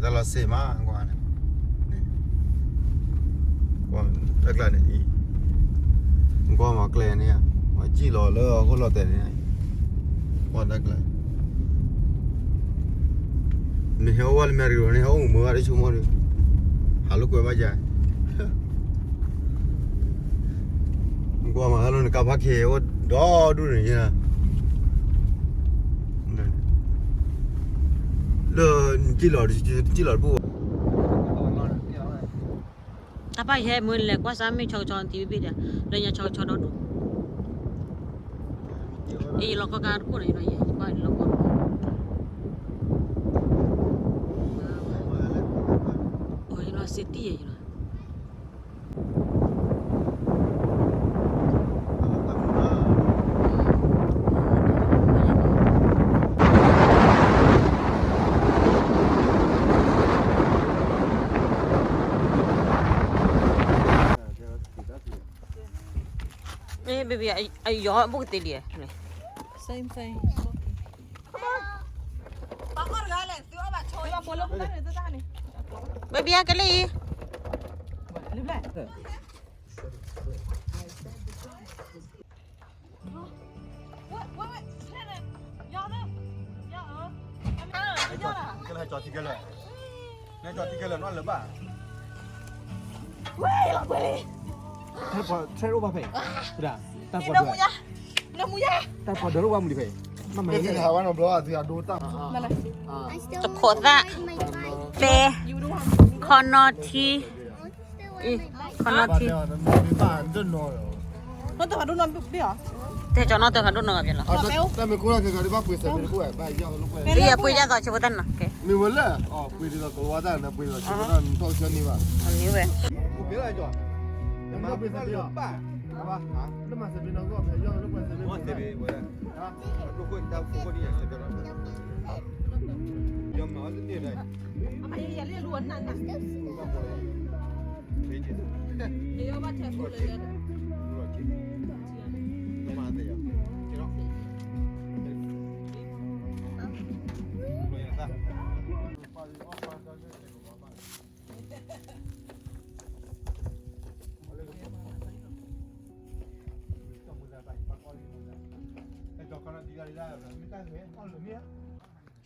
တၢ်လီၤစ့မး ကွၢ်န့ၣ်, ကွၢ်တၢ်ကျါန့ၣ်အံၤ, ကွၢ်မၤကျဲန့ၣ်, မၤစံၣ်လီၤလၢအခိၣ်လီၤတဲာ်န့ၣ်, ကွၢ်တၢ်ကျါ, နဟဲအိၣ်ဝဲလၢမဲရကၤန့ၣ် ဟဲအိၣ်မုာ်ဝဲတဆိကမိၣ်ဒီး, ဟးလိာ်ကွဲဘၣ်ယၤ, ကွၢ်မၤတၢ်လၢနကါဖးခဲအိၣ်ဒီဒူၣ်န့ၣ်, လၢနစံၣ်လီၤ စံၣ်လီၤတဘူၣ်ဘၣ်. တၢ်ပၢ်ယဟဲမ့ၢ်လဲၤကွၢ်စၢ်မ့ၢ်ဆီကဆီတံၤဘ့ၣ်ဘ့ၣ်ဒီး လၢညါဆီကဆီဒီဒူၣ်, အံၤယလီၤကီၢ်ကါတခိၣ်န့ၣ် ယဘၣ်ယလီၤကီၢ်, အံၤလီၤစ့တံၢ်ယဲယလီၤ. မ့ၢ်ဘံဘံ အယီၤဘူးကသ့ဒ်လဲၣ်. Same thing. ဘံဘံ ကလံၣ်အံၤ. Tech, တခိးသၣ်, ပဲ, ခီနီထံ, ခီနီထံ, တဲကၠီနီၢ်တဖးဒိၣ်နီၢ်ဂၤပျဲလီၤ. လၢယပှ့ၤယဲသိးဆိဖိတၢ်နီၤ, မ့ၢ်ဝဲလၢ, ပှ့ၤဒ်သိးကဝါတၢ်န့ၣ် ပှ့ၤဒ်သိးဆိဖိတၢ်နီၤ, အန့ၣ်ဝဲ.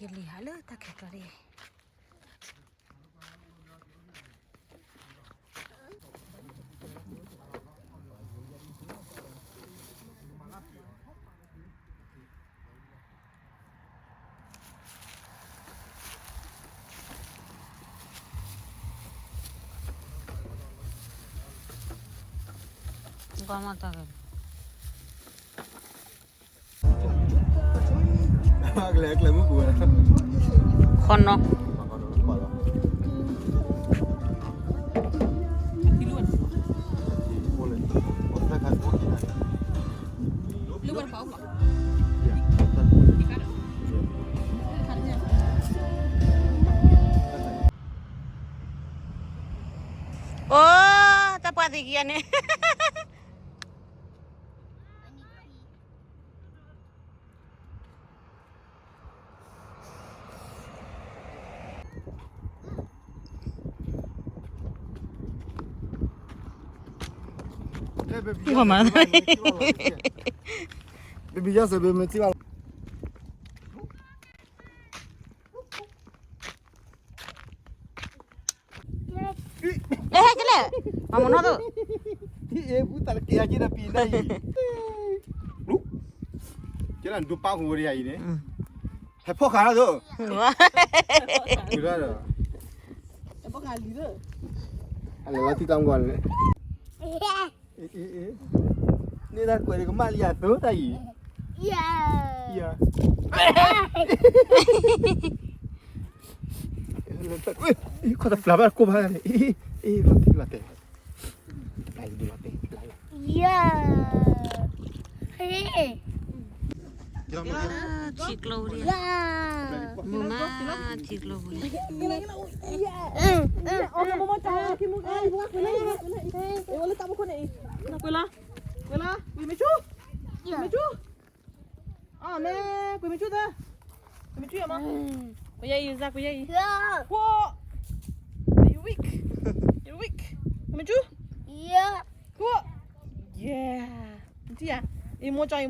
ယလံၤဟးလၢတၢ်ခဲကျီဒ်အံၤ. ကွၢ်မးတၢ်ဂ့ၤ ခီနီ, အိ, တၢ်ပှၢ်သံခံဂၤန့ၣ် မၤ ဘံဘံ ယစဲးဘ့မ့ၢ်ထံၣ်ဘၣ်လီၤ. ဟဲကလဲၣ်, မၤမနီၢ်သိး, အ့ၣ် ဘူးတၢ်လၢက့ၤယၤက့ၤဒီးပံၤနၢ်အံၤ, ကဲလၢနဒိပာ်ဃုာ်ဝဲဒ်ယၤအံၤန့ၣ်, ဟဲဖီၣ်ဃာ်လီၤသိး, ဟဲဖီၣ်ဃာ်လံ, အလဲၤလီၤထံတၢ်မူကွၢ်န့ၣ် အ့ၣ် အ့ၣ် အ့ၣ်, န့ၢ်တၢ်ကွဲးဒံးကမၣ်လံယၤသိးတၢ်အံၤ, ယၤ, ခီၣ်တဖျါဘၣ်ကိၢ်ဘၣ်န့ၣ်, အ့ၣ် အ့ၣ် လီၤတဲာ်လီၤတဲာ်, ပျၢ်လံ ဒိလီၤတဲာ် ပျၢ်လံ, ယၤ, ဟ့ၣ် ထံကျိပူၤန့ၣ်, မုာ်မး, ထံကျိပူၤန့ၣ်, ကွၢ်လီၤ, ကွၢ်လီၤ, ကွၢ်မ့ၢ်ဆူၣ်, ကွၢ်မ့ၢ်ဆူၣ်, အမ့ၢ်, ကွၢ်မ့ၢ်ဆူၣ်သၢ, ကွၢ်မ့ၢ်ဆူၣ်ယၤမး, ကွၢ်ယၤအံၤ, ကွၢ်ယၤအံၤ, ကွၢ် You're weak. မ့ၢ်ကၠူ Good. Yeah. နထံၣ်ဧါ. အံၤမိၢ်ကၠီ,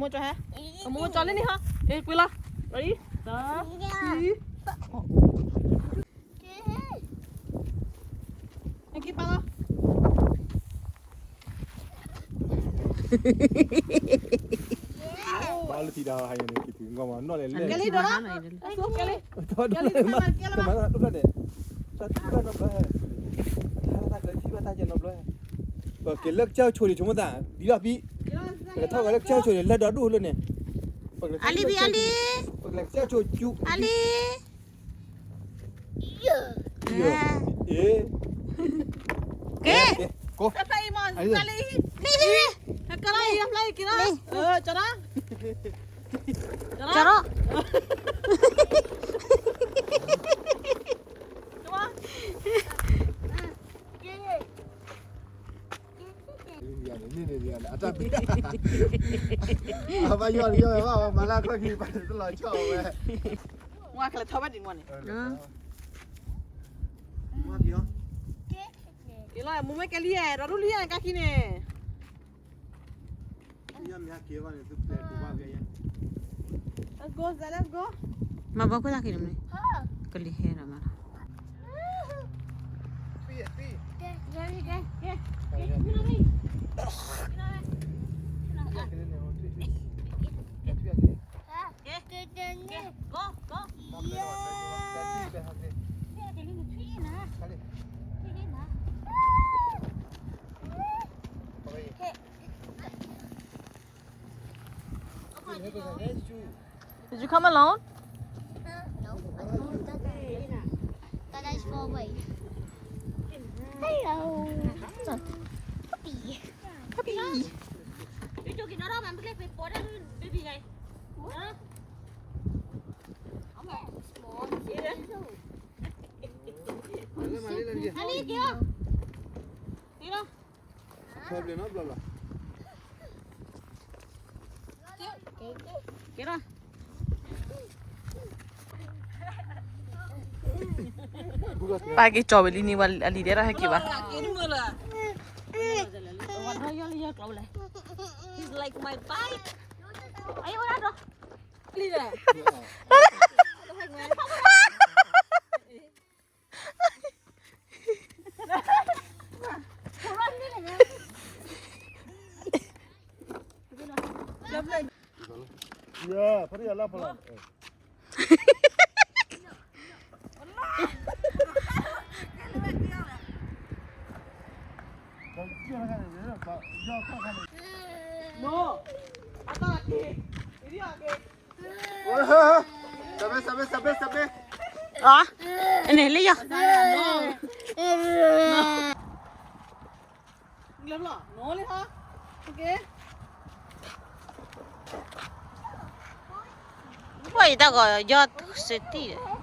အံၤမိၢ်ကၠီဟဲ, အမိၢ်ကၠီလၢန့ၣ်ဟီ. အ့ ကွံာ်လီၤ. Ready? သၢ, သံ, ဟဲက့ၤပာ်လီၤ. ဘၣ်လၢထံဒါဟဲန့ၣ် က့ၤတုၤငီၢ်မးနီၢ်လဲၣ်လဲၣ် ကဲလံဒိၣ်လီၤ. ကဲလံ, ကဲလံ, ကဲလံ, ကဲလံ, ကဲလံ, ပက့ၤလၢကစၢၢ်ဆိန့ၣ် ဆိကမိၣ်သး ဒ်လီၤဖံး, ပကလဲၤထီၣ်က့ၤလၢကစၢၢ်ဆိန့ၣ် လၢဒီဒူၣ်လၢန့ၣ်, အလံဘံအလံ, ပကလဲၤကစၢၢ်ဆိကၠူ, အလံ, အ့, က့ၤ, က့ၤ, က့ၤ, လံ, လံ, လံ, ကလံ, လံ, ကလံ, ကလံ, ကလံ, ကလံ, ကလံ, အတၢ်ဘံၣ်, အဘၣ်ယီၢ်ယီၢ်ဝဲဘၣ် မၤလၢခီၣ်ခံ ပတလီၤဆီဝဲ, ဝါကလဲၤထီၣ်ဘၣ်ဒံးမီၢ်န့ၣ်, က့ၤလီၤ မူမ့ၢ်ကဲလံ, ဒီဒူၣ်လံ ကါခံန့ၣ်. Let's go, let's go. မၤဘီခိၣ်တၢ်ခံန့ၣ်မ့ၢ်, ကလံၤဟဲဒီးမၤလီၤ. Did you come alone? No, I moved that guy. That guy's far away. Hello. Puppy. Puppy. Problem နီၤ, ဘျီဘျီ. ကဲလီၤ. ပၢ်က့ၤကၠီၤဝဲလံန့ၣ်ဝဲအလံၤဒဲး ဟဲက့ၤဘၣ်. He's like my bike. အံၤဝဲဒၣ်ဒီး လံၤဒဲး. Sabe, sabe, sabe, sabe. အန့ၣ်လၢယီၤ. ပှၤအံၤတၢ်ဂီၤယီၤစတံၢ်ဒီး လ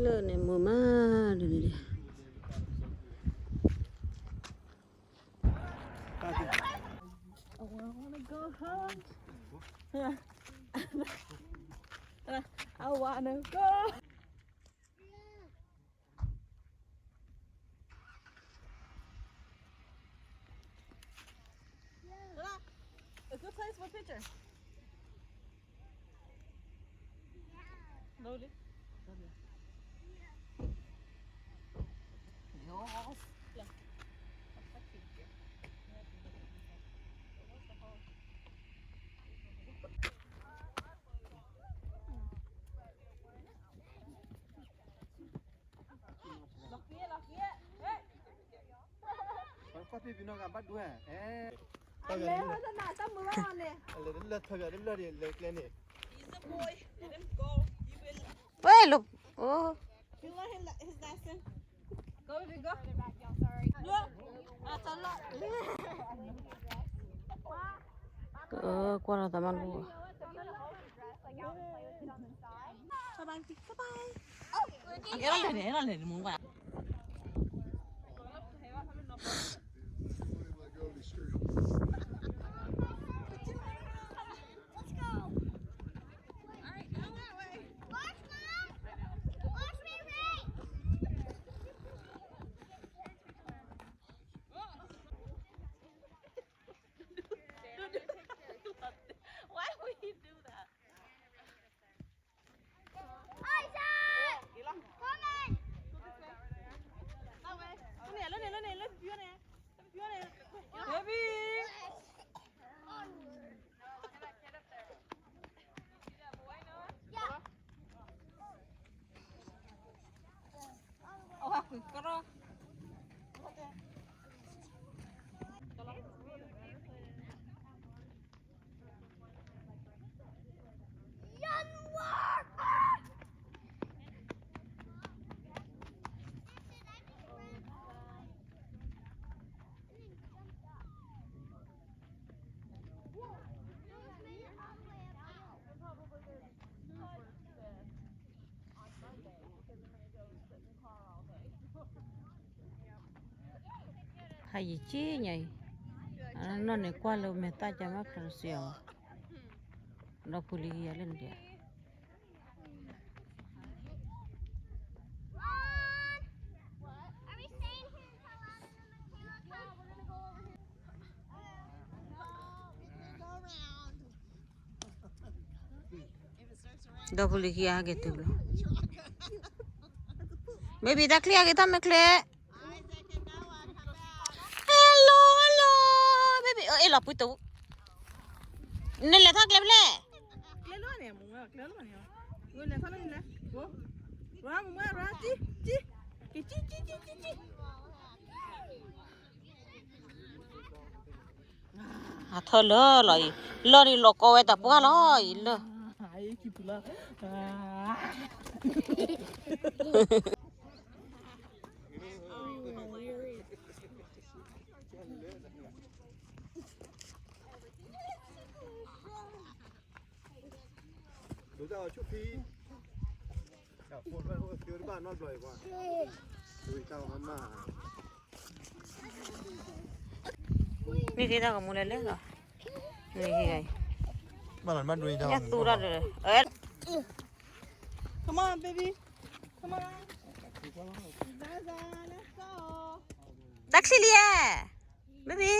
ၢန့ၣ်မုာ်မးဒ်န့ၣ်ဒီး I wanna go home. I wanna go. A good place for picture. Slowly. Slowly. Yes. Wait, look. Oh. ကကွၢ်လီၤသးမါလိၣ်. Let's go. All right, go that way. Watch, Mom. Watch me, Ray. Why would he do that? Isaac! Come on. That way. Come here, look here, look here, look here. Baby! Hi, ယက့ညါအံၤ, နီၢ်န့ၣ်ကွၢ်လၢမဲာ်သၣ်ကမၣ်ဖျါတစဲးအီၤ, ဒီးပူၤလံယၤလၢန့ၣ်ဒံး. Are we staying here until after the camera comes? If it starts to rain, ဒီပုၢ်လံၤခံဂၤဟဲက့ၤတုၤလီၤ. Baby တၢ်ချံအဂ့ၤတၢ်မဲာ်ချံ. Hello, hello, baby. အဲၣ်လီၤပှၤတအိၣ်. နလဲၤထီၣ်ကျဲဖဲလဲၣ်. ကျဲလီၤန့ၣ်, ကျဲလီၤန့ၣ်, ဝဲလဲၤထီၣ်လၢန့ၣ်လဲၣ်. ဝဲမူဝဲရၤ, ကကကကကကက အထၢလၢလီၤအံၤ, လၢန့ၣ်လီၤကီဝဲတၢ်ပှၢ်လီၤအံၤလၢ. မ့ၢ်က့ၤတၢ်ကမူလၢလဲၣ်လီၤ. မ့ၢ်က့ၤတၢ်ကမူလၢလဲၣ်လီၤ. ညၣ်သူတၢ်ဒီး, Come on, baby. Come on. Zaza, let's go. တၢ်ချံလံဧါ, baby.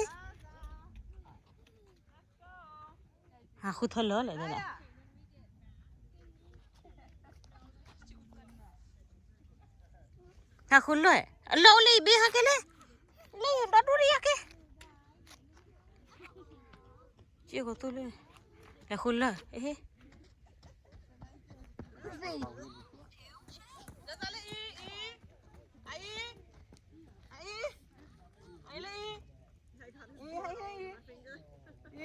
ဟးဃုထၢလၢာ်လဲၣ်, ဟးဃုလၢာ်, အလၢာ်အိၣ်လၢယဘ့ဟဲက့ၤလဲၣ်, လၢယဒီဒူၣ်တယၤက့ၤ, က့ၤဃိးသူလၢာ်, ဟးဃုလၢာ်, အဟ့ၣ်